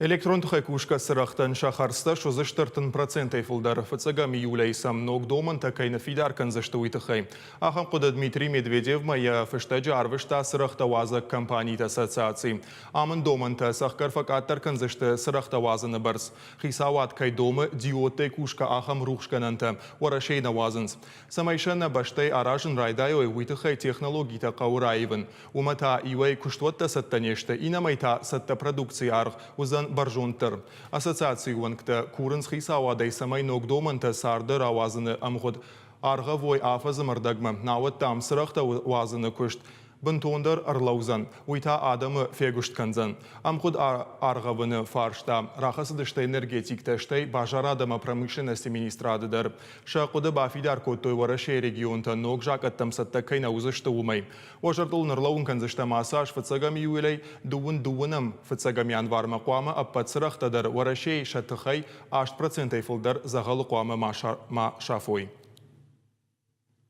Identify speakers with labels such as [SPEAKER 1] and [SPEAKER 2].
[SPEAKER 1] Электрон тыхӕй кусгӕ цырӕгътӕн сӕ хӕрдзтӕ суыдзысты 30 процентӕй фылдӕр. Фыццӕгӕм июлӕй сӕм ног домӕнтӕ кӕй ныффидар кӕндзысты, уый тыххӕй. Ахӕм хъуыды Дмитрий Медведевмӕ йӕ фыстӕджы арвыста цырӕгътӕ уадзӕг компаниты ассоциаци. Амынд домӕнтӕ цӕхгӕр фӕкъаддӕр кӕндзысты цырӕгътӕ уадзыны бӕрц. Хицауад кӕй домы, диодтӕй кусгӕ ахӕм рухсгӕнӕнтӕ Уӕрӕсейы нӕ уадзынц. Цӕмӕй сӕ нӕ бӕстӕйы аразын райдайой, уый тыххӕй технологитӕ хъӕуы раивын. Уымӕ та иуӕй куыстуӕттӕ цӕттӕ не сты, иннӕмӕй та цӕттӕ продукцийы аргъ уыдзӕн бӕрзонддӕр. Ассоциацийы уӕнгтӕ курынц хицауадӕй, цӕмӕй ног домӕнтӕ царды рауадзыны ӕмгъуыд аргъӕвой афӕдзы ӕрдӕгмӕ, науӕд, дам, цырӕгътӕ уадзыны куыст бынтондӕр ӕрлӕудзӕн, уый та адӕмы фегуыст кӕндзӕн. Ӕмгъуыд аргъӕвыны фарста рахӕцыдысты энергетиктӕ, стӕй базарад ӕмӕ промышленности министрады дӕр. Сӕ хъуыды бафидар кодтой Уӕрӕсейы регионтӕ ног закъӕттӕм цӕттӕ кӕй нӕ уыдзысты, уымӕй. Уӕ зӕрдыл нырлӕууын кӕндзыстӕм ацы аз фыццӕгӕм июлӕй дыууын дыууынӕм фыццӕгӕм январмӕ хъуамӕ ӕппӕт цырӕгътӕ дӕр Уӕрӕсейы сӕ тыхӕй 8 процентӕй фылдӕр дзӕгъӕлы хъуамӕ ма сафой.